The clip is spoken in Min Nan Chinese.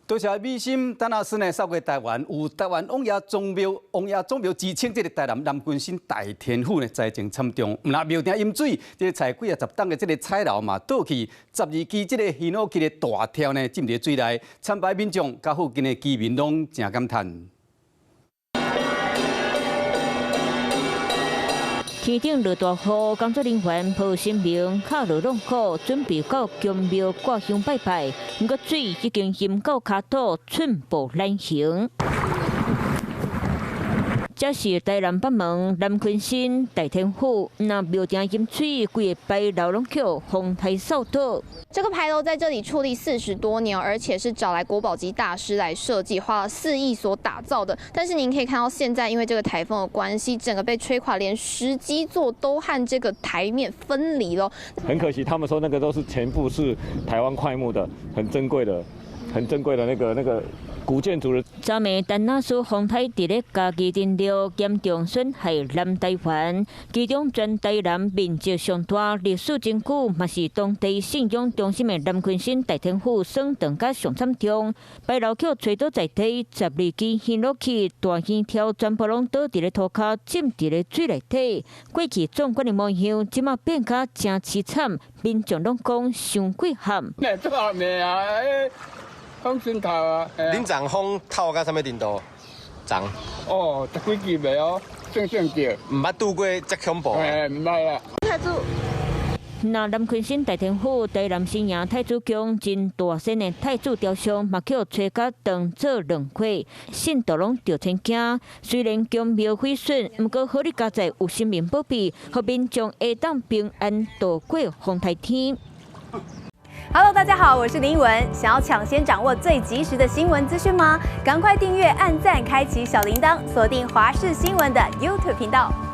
多謝美心，陳老師呢，掃過台灣，有台灣王爺宗廟、王爺宗廟之稱，這个台南南鯤鯓大天府呢，災情慘重，毋但廟埕淹水，這个豺幾仔十棟的這个彩樓嘛倒去，12支這个ヒノキ的大柱呢浸佇水內，參拜民眾佮附近的居民攏誠感嘆。天頂落大雨，工作人員抱神明，敲鑼弄鼓，準備到宮廟掛香拜拜。毋過水已經淹到跤肚，寸步難行。這是台南北門南鯤鯓大天府，那廟埕淹水，規个牌樓攏予風颱掃倒。這個牌樓在這裡矗立40多年，而且是找來國寶級大師來設計，花了4億所打造的。但是您可以看到，現在因為這個颱風的關係，整個被吹垮，連石基座都和這個台面分離了。很可惜，他們說那個都是全部是台灣檜木的，很珍貴的，很珍貴的那個古建築的。昨暝陳那斯風颱佇咧嘉義登陸，嚴重損害南台灣，其中全台南面積上大、歷史真久，嘛是當地信仰中心的南鯤鯓大天府，損斷甲上慘重，牌樓予吹倒在地，12支ヒノキ大耳柱全部攏倒佇咧塗跤，浸佇咧水內底。過去壯觀的模樣，這馬變甲誠淒慘，民眾攏講傷過慘。做咩啊？風順頭啊！恁昨風透到啥物程度？昨哦，十幾級袂哦，算算著。毋捌拄過遮恐怖。欸，毋捌啊。太祖。那南鯤鯓大天府台南新營太子宮真大身的太子雕像，嘛予吹甲斷做兩塊，信徒攏著天驚。雖然宮廟毀損，毋過好哩佳哉有神明保庇，予民眾會當平安度過風颱天。 Hello，大家好，我是林文。想要搶先掌握最及時的新聞資訊嗎？趕快訂閱、按讚、開啟小鈴鐺，鎖定華視新聞的 YouTube 頻道。